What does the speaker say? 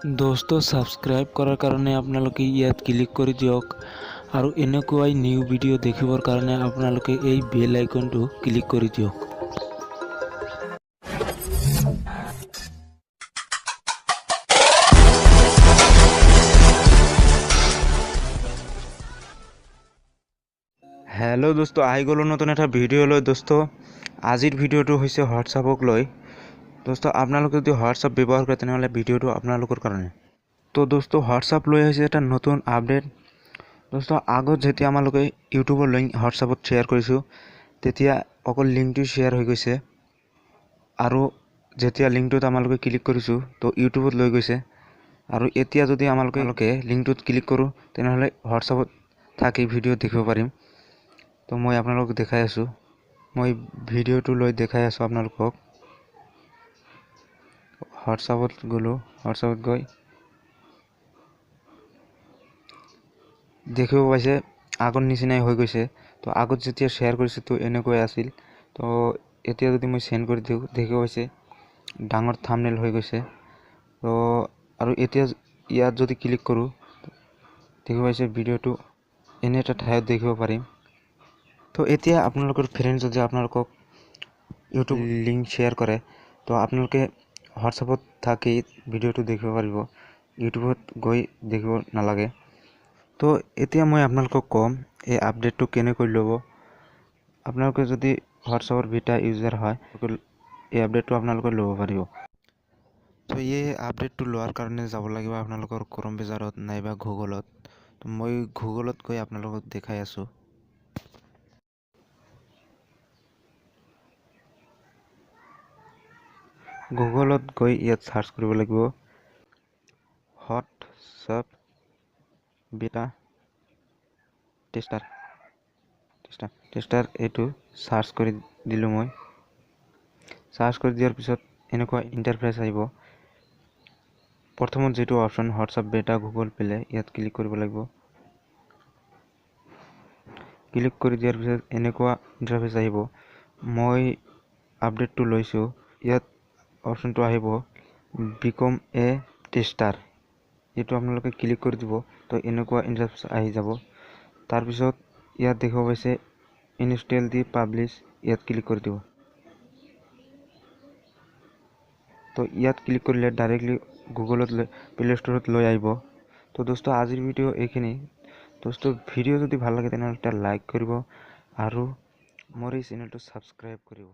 দোস্ত, ছাবস্ক্ৰাইব কৰাৰ কাৰণে আপোনালোকে ইয়াত ক্লিক কৰি দিয়ক আৰু এনেকুৱাই নিউ ভিডিঅ' দেখিবৰ কাৰণে আপোনালোকে এই বেল আইকনটো ক্লিক কৰি দিয়ক। হেল্ল' দোস্ত, আহি গ'লোঁ নতুন এটা ভিডিঅ' লৈ। দোস্ত, আজিৰ ভিডিঅ'টো হৈছে হোৱাটছআপক লৈ। দোস্ত, আপোনালোকে যদি হোৱাটছআপ ব্যৱহাৰ কৰে, তেনেহ'লে ভিডিঅ'টো আপোনালোকৰ কাৰণে। তো দোস্ত, হোৱাটছআপ লৈ আহিছে এটা নতুন আপডেট। দোস্ত, আগত যেতিয়া আমালোকে ইউটিউবৰ লিংক হোৱাটছআপত শ্বেয়াৰ কৰিছোঁ, তেতিয়া অকল লিংকটো শ্বেয়াৰ হৈ গৈছে আৰু যেতিয়া লিংকটোত আমালোকে ক্লিক কৰিছোঁ, তো ইউটিউবত লৈ গৈছে। আৰু এতিয়া যদি আমালোকে লিংকটোত ক্লিক কৰোঁ, তেনেহ'লে হোৱাটছআপত থাকি ভিডিঅ' দেখিব পাৰিম। তো মই আপোনালোকক দেখাই আছোঁ, মই ভিডিঅ'টো লৈ দেখাই আছোঁ আপোনালোকক। হোৱাটছআপত গ'লোঁ, হোৱাটছআপত গৈ দেখিব পাইছে আগৰ নিচিনাই হৈ গৈছে। তো আগত যেতিয়া শ্বেয়াৰ কৰিছোঁ, তো এনেকুৱাই আছিল। তো এতিয়া যদি মই চেণ্ড কৰি দিওঁ, দেখিব পাইছে ডাঙৰ থাম্বনেইল হৈ গৈছে। তো আৰু এতিয়া ইয়াত যদি ক্লিক কৰোঁ, দেখিব পাইছে ভিডিঅ'টো এনে এটা ঠাইত দেখিব পাৰিম। তো এতিয়া আপোনালোকৰ ফ্ৰেণ্ড যদি আপোনালোকক ইউটিউব লিংক শ্বেয়াৰ কৰে, তো আপোনালোকে হোৱাটছআপত থাকি ভিডিঅ'টো দেখিব পাৰিব, ইউটিউবত গৈ দেখিব নালাগে। তো এতিয়া মই আপোনালোকক ক'ম এই আপডেটটো কেনেকৈ ল'ব। আপোনালোকে যদি হোৱাটছআপৰ বিটা ইউজাৰ হয়, এই আপডেটটো আপোনালোকে ল'ব পাৰিব। তো এই আপডেটটো লোৱাৰ কাৰণে যাব লাগিব আপোনালোকৰ ক্ৰম বজাৰত নাইবা গুগলত। তো মই গুগলত গৈ আপোনালোকক দেখাই আছোঁ। গুগলত গৈ ইয়াত চাৰ্চ কৰিব লাগিব হোৱাটছআপ বিটা টেষ্টাৰ। এইটো চাৰ্চ কৰি দিলোঁ মই। চাৰ্চ কৰি দিয়াৰ পিছত এনেকুৱা ইণ্টাৰফেচ আহিব। প্ৰথমত যিটো অপশ্যন হোৱাটছআপ বেটা গুগল প্লে, ইয়াত ক্লিক কৰিব লাগিব। ক্লিক কৰি দিয়াৰ পিছত এনেকুৱা ইণ্টাৰফেচ আহিব। মই আপডেটটো লৈছোঁ। ইয়াত অপশ্যনটো আহিব বিকম এ টেষ্টাৰ, এইটো আপোনালোকে ক্লিক কৰি দিব। তো এনেকুৱা ইণ্টাৰফেচ আহি যাব। তাৰপিছত ইয়াত দেখিব পাইছে ইনষ্টল দি পাব্লিছ, ইয়াত ক্লিক কৰি দিব। তো ইয়াত ক্লিক কৰিলে ডাইৰেক্টলি গুগলত লৈ প্লে ষ্ট'ৰত লৈ আহিব। তো দোস্ত, আজিৰ ভিডিঅ' এইখিনি। দোস্ত, ভিডিঅ' যদি ভাল লাগে, তেনেহ'লে এটা লাইক কৰিব আৰু মোৰ এই চেনেলটো ছাবস্ক্ৰাইব কৰিব।